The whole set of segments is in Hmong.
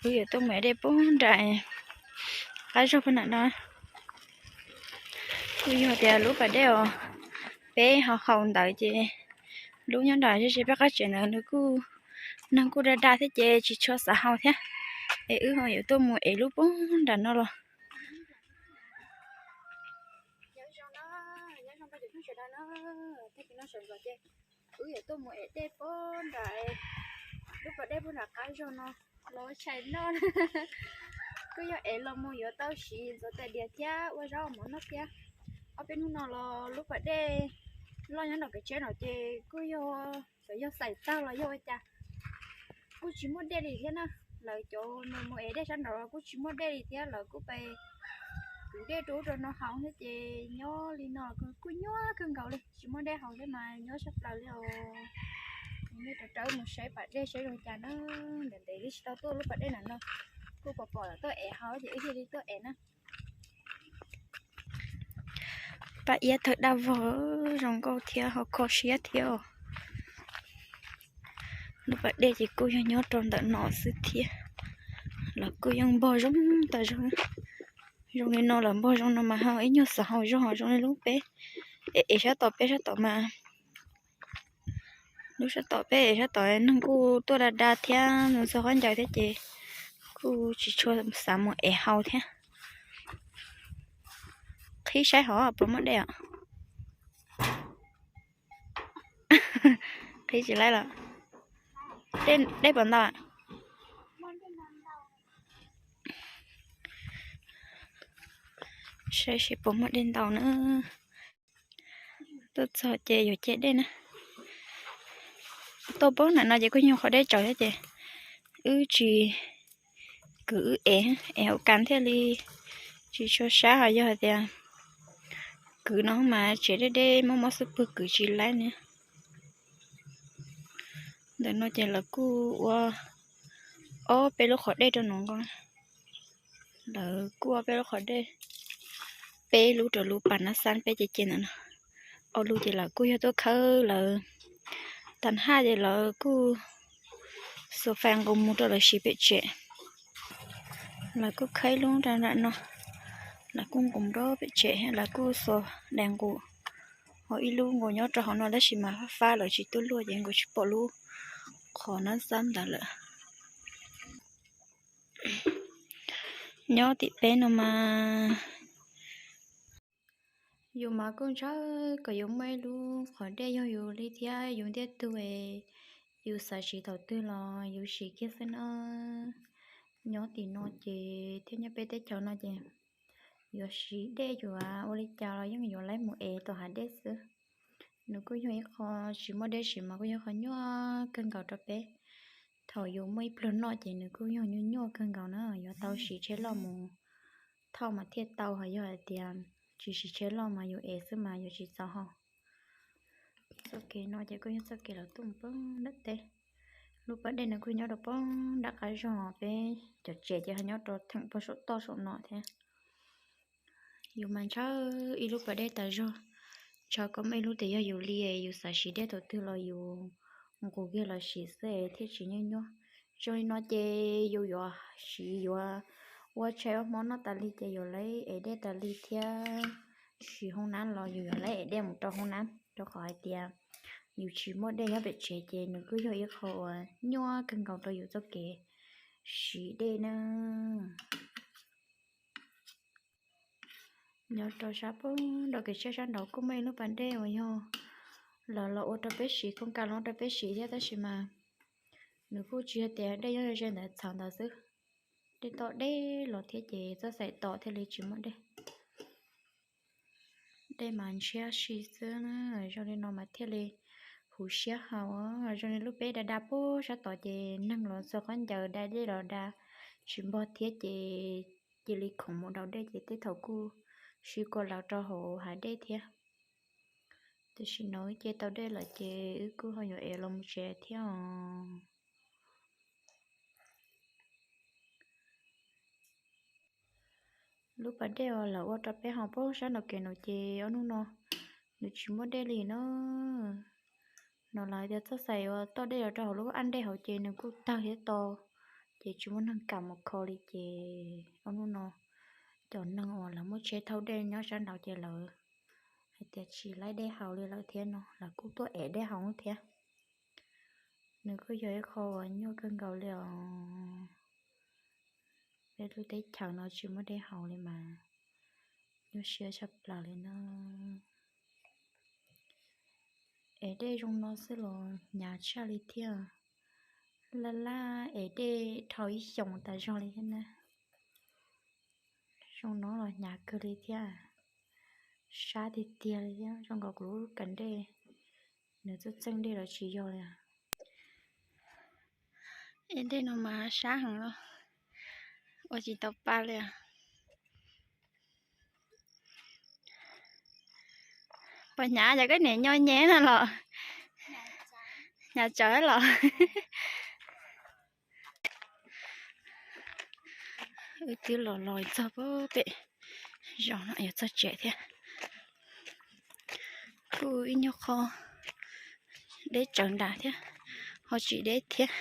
Kuv yuav tuaj mus ev dej puag nram qab zog puag nram no. Kuj yog tias lub pas dej uas peb ho haus ntawd ces lub nyob nram ze ze peb qab tsev ntawd nws kuj, neeg kuj da da thiab ces tsis tshua xav haus thiab. Es wb ho yuav tuaj mus ev lub puag nram no los. Wb yuav tuaj mus ev dej puag nram lub pas dej puag nram qab zog no los tshais noj. Kuj yog ev los mus yuav tau siv ntxuav tais diav thiab ua zaub mov noj thiab. Ob peb hnub no los lub pas dej loj nyob nram kev tsheb no ces kuj yog, xyov yog xais tag los yog ua cas, kuj tsis muaj dej li thiab na. Lawv cov mus ev dej sab nraud los kuj tsis muaj dej li thiab, lawv kuj pais kwv dej rau ub rau no haus thiab ces nyob li no kuj nyuaj kawg nkaus li, tsis muaj dej haus thiab mas nyuaj sab plaws li os. Nej rov rawv mus saib pas dej saib zoo cas na. Ntev ntev wb tsis tau tuaj lub pas dej nram no, kuj pom pom lawv tuaj ev haus ces wb thiaj li tuaj ev na. Paj iab thawj daj vog, zoo nkauj thiab ho kho siab thiab os. Lub pas dej ces kuj yog nyob rau ntawm no xwb thiab. Lawv kuj yeej npog zoo tas zog. Zoo li no lawv npog zoo no mas ho ib nyuag xav haus zog ho zoo li lub peb ev sab tom, peb sab tom mas, lub sab tom peb ev sab tom neeg kuj tuaj da da thiab ntxhua khaub ncaws thiab ces kuj tsis tshua xav mus ev haus thiab. Qhib saib hov puas muaj dej os. Qhib tsis laib los. Dej puas ntau? Saib seb puas muaj dej ntau na. Tuaj txog ces yuav ce dej na. Tuaj puag nram no ces kuj yog qhov dej tsaus thiab ces wb tsis kwv, wb ev, ev hauv kas thiaj li tsis tshua sab, ho yog hais tias kwv no mas tsev deb deb mob mob xwb pwg kwv tsis laib ne. Ntawm no ces lawv kuj ua ob peb lub qhov dej rau no nkaus. Lawv kuj ua peb lub qhov dej, peb lub rau lub pas nab xab peb ce ce ntawm no. Ob lub ces lawv kuj yog tuaj khawb lawv tag haj ces lawv kuj xuas fais nqus mus rau lawv siv pem tsev. Lawv kuj khawb ib lub rau nram no, lawv kuj nqus rau pem tsev, lawv kuj xuas daim nqus, ho ib lub nqus nyob rau hauv no tab sis mas fab fab lawv tsis tuaj luaj ces nqus tsis pom lub qhov nab xab ntawd lawm. Nyob tim peb no mas yus mas kuj ntshaw kom yus muaj ib lub qhov dej yog yus li thiab yus ntiag tug, yus xav siv thaum twg los yus siv kiag xwb na. Nyob tim no ces thiab nyob peb teb chaws no ces yuav siv dej yuav ua li cas los yeej yuav laib mus ev tom hav dej xwb. Nws kuj yog ib qho tsis muaj dej siv mas kuj yog qhov nyuaj kawg nkaus rau peb. Thaum yus muaj ib pluag noj ces nws kuj yog nyuaj nyuaj kawg nkaus na, yuav tau siv tsheb loj mus thauj mas thiaj tau, ho yog hais tias tsis siv tsheb loj mas yus ev xwb mas yuav tsis txaus haus. Txoj kev no ces kuj yog txoj kev lawv tuaj mus poob nram teb. Lub pas dej no kuj nyob rau poob nram qab zog, peb cov tsev ces ho nyob rau theem pog saum toj saum no thiab. Yus mas ntshaw ib lub pas dej tas zog, ntshaw kom muaj ib lub tias yog yus li, yus xav siv dej thaum twg los yus nqus kiag los siv xwb thiaj tsis nyuaj nyuaj. Zoo li no ces yus yuav siv yuav ua tshais ua hmo noj tas li ces yuav laib ev dej tas li thiab siv hoob nab los yus yuav laib ev dej mus rau hoob nab, rau qhov hais tias yus tsis muaj dej nyob pem tsev ces nws kuj yog ib qho uas nyuaj kawg nkaus rau yus txoj kev siv dej na. Nyob rau sab poob nram kev tsheb sab nraud kuj muaj ib lub pas dej uas yog lawv los ua rau peb siv, khooj ka los ua rau peb siv thiab tab sis mas nws kuj tsis yog tias dej nyob ze ntawd txhawv ntawd xwb, dej toj deb los thiab ces txoj xaim tom thiaj li tsis muaj dej. Dej mas ntshiab si xwb na, zoo li no mas thiaj li huv siab haus. Zoo li lub peb da da puag sab tod ces neeg los txhua qhov ncaws da dej los da tsis npog thiab ces cia li khoov mus daus dej ces tej thaum kuj sib kua lawv rau hauv hav dej thiab. Tam sim no wb ce tau dej lawm ces wb kuj ho yuav ev los mus tsev thiab os. Lub pas dej uas lawv ua rau peb haus puag sab nraum kev no ces ob hnub no nws tsis muaj dej li na. No lawv tias txoj xais uas toj dej los rau hauv lub ab dej hauv ces nws kuj tawg thiab to, ces tsis muaj neeg kam mus kho li ces ob hnub no cov neeg uas lawv muaj tsheb thauj dej nyob sab nraud ces lawv hais tias tsis laib dej haus li lawm thiab no lawv kuj tuaj ev dej haus thiab. Nws kuj yog ib qho uas nyuaj kawg nkaus li os. Peb lub teb chaws no tsis muaj dej haus li mas nyuaj siab tshaj plaws li no. Ev dej zoo no xwb los hnyav tshaj li thiab. Laj laj ev dej dhau ib xyoos tas zog li thiab na. Zoo no los hnyav kawg li thiab. Sab tiag tiag li thiab, zoo nkaus kuv lub kas dej nws txeej txeej dej los tsis yog li. Ev dej no mas sab heev los ua tsis tau pa li. Puas hnyav yog koj niam nyo nyem no los? Hnyav tsawv los. Wb twb los los txog pem zos no yuav txog tsev thiab. Kuj ib nyuag qho deb tsawv nram thiab, ho tsis deb thiab.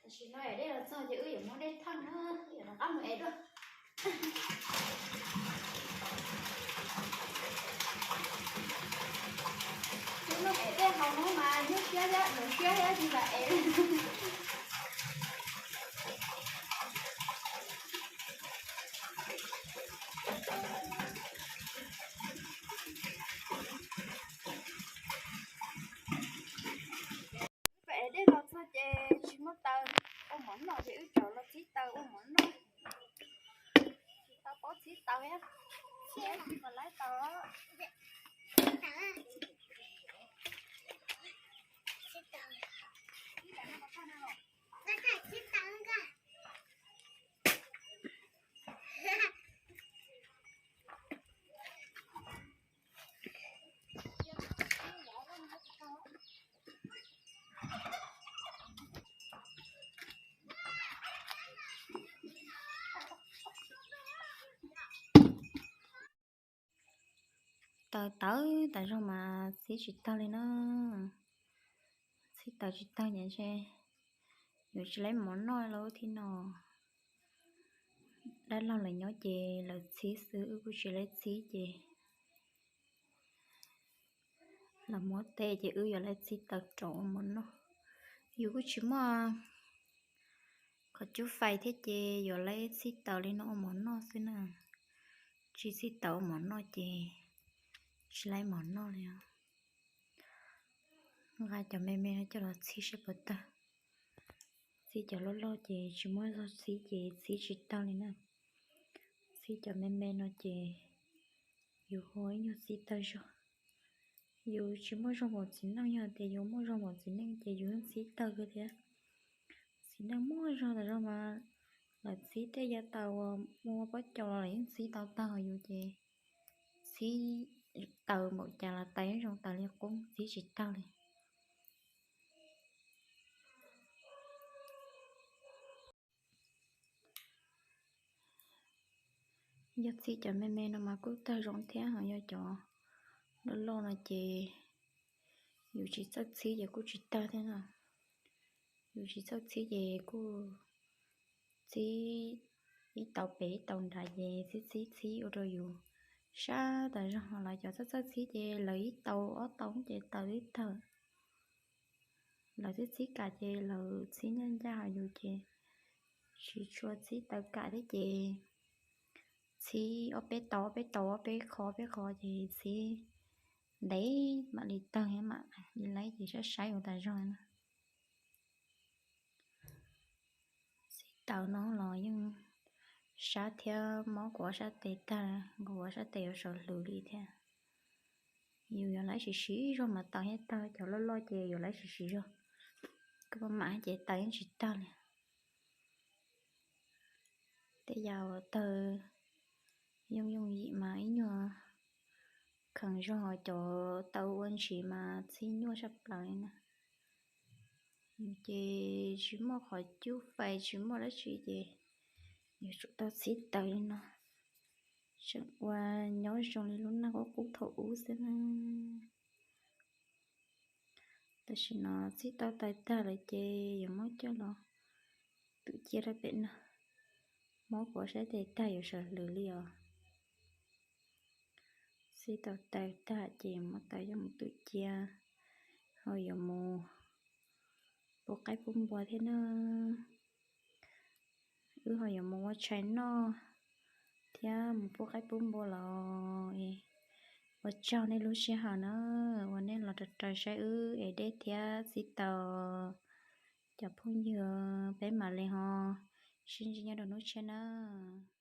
Tam sim no ev dej los txog ces wb yuav muab dej thauj na, wb yuav rov qab mus ev dua. Tus no ev dej haus no mas nyuaj siab thiab, nyuaj siab thiab tsis kam ev. Peb ev dej los txog ces tsis muaj taws ua mov noj ces wb coj los txhib taws ua mov noj. Tsis tau paub txhib taws thiab, tsis pom laib taws. Taws tawv tas zog mas txhib tsis tag li na. Txhib taws tsis tag ces ntshe yuav tsis laib mov noj lawm thiab no. Dab laug lawv nyob ces lawv txhib xwb, wb kuj tsis laib txhib ces lawv muab teb ces wb yuav laib txhib taws rau ua mov noj. Yus kuj tsis muaj qhov cub fais thiab ces yuav laib txhib taws li no ua mov noj xwb na. Tsis txhib taws ua mov noj ces tsis laib mov noj li os. Nqa cov me me no coj los txhib saib puas tawg. Txhib cov loj loj ces tsis muaj zog txhib ces txhib tsis tag li na. Txhib cov me me no ces yus ho ib nyuag txhib tawg zog. Yus tsis muaj zog npaum txiv neej, yog tias yus muaj zog npaum txiv neej ces yus yeej txhib tawg kawg thiab. Txiv neej muaj zog tas zog mas lawv txhib tej yav taws uas muaj pob caus los lawv yeej txhib tau tag, yus ces txhib taws npaum cas los taws yeej zoo taws li qub, txhib tsis tag li. Yog txhib cov me me no mas kuj tawg zoo thiab, ho yog cov loj loj no ces yus tsis txawj txhib ces kuj tsis tawg thiab no. Yus tsis txawj txhib ces kuj txhib ib tau pem ib tau nrad ces txhib txhib txhib ua rau yus sab tas zog. Lawv cov txawj txawj txhib ces lawv ib tau ob tau ces taws twb tawg. Lawv txhib txhib kam ces lawv txhib ncaj ncaj, ho yus ces tsis tshua txhib taws kam thiab ces txhib ob peb tau ob peb tau ob peb qho ob peb qho ces txhib ntev mam li tawg thiab mam li laib ces saib saib ua tas zog na. Txhib taws no los yeej sab thiab mob kuv ob sab tes tag, kuv ob sab tes yuav sawv hlwv li thiab. Yus yuav laib siv siv zog mas taws thiaj tawg, cov loj loj ces yuav laib siv siv zog, koj mam ces taws yeej tsis tawg li. Tej yam uas tawg yooj yooj yim mas ib nyuag kheev zog cov tau ua ntsis mas txhib nyuaj tshaj plaws li na. Ces tsis muaj qhov cub fais tsis muaj dab tsi ces yuav tsum tau txhib taws li no, tseem ua nyob zoo li lub neej qub qub thaum ub xwb na. Tam sim no txhib tau taws tag lawm ces yuav muab coj los twm cia rau pem no. Muab kuav saib tes tag yuav sawv lwm li os. Txhib tau taws tag ces yuav muab taws coj mus twm cia, ho yuav mus pub qaib pub npua thiab na. Wb ho yuav mus ua tshais noj thiab mus pub qaib pub npua los. Ua tsaug nej lub sij hawm na, uas nej los raws raws saib wb ev dej thiab txhib taws. Cov phooj ywg, peb mam li ho sib ntsib nyob rau hnub tshiab nawb.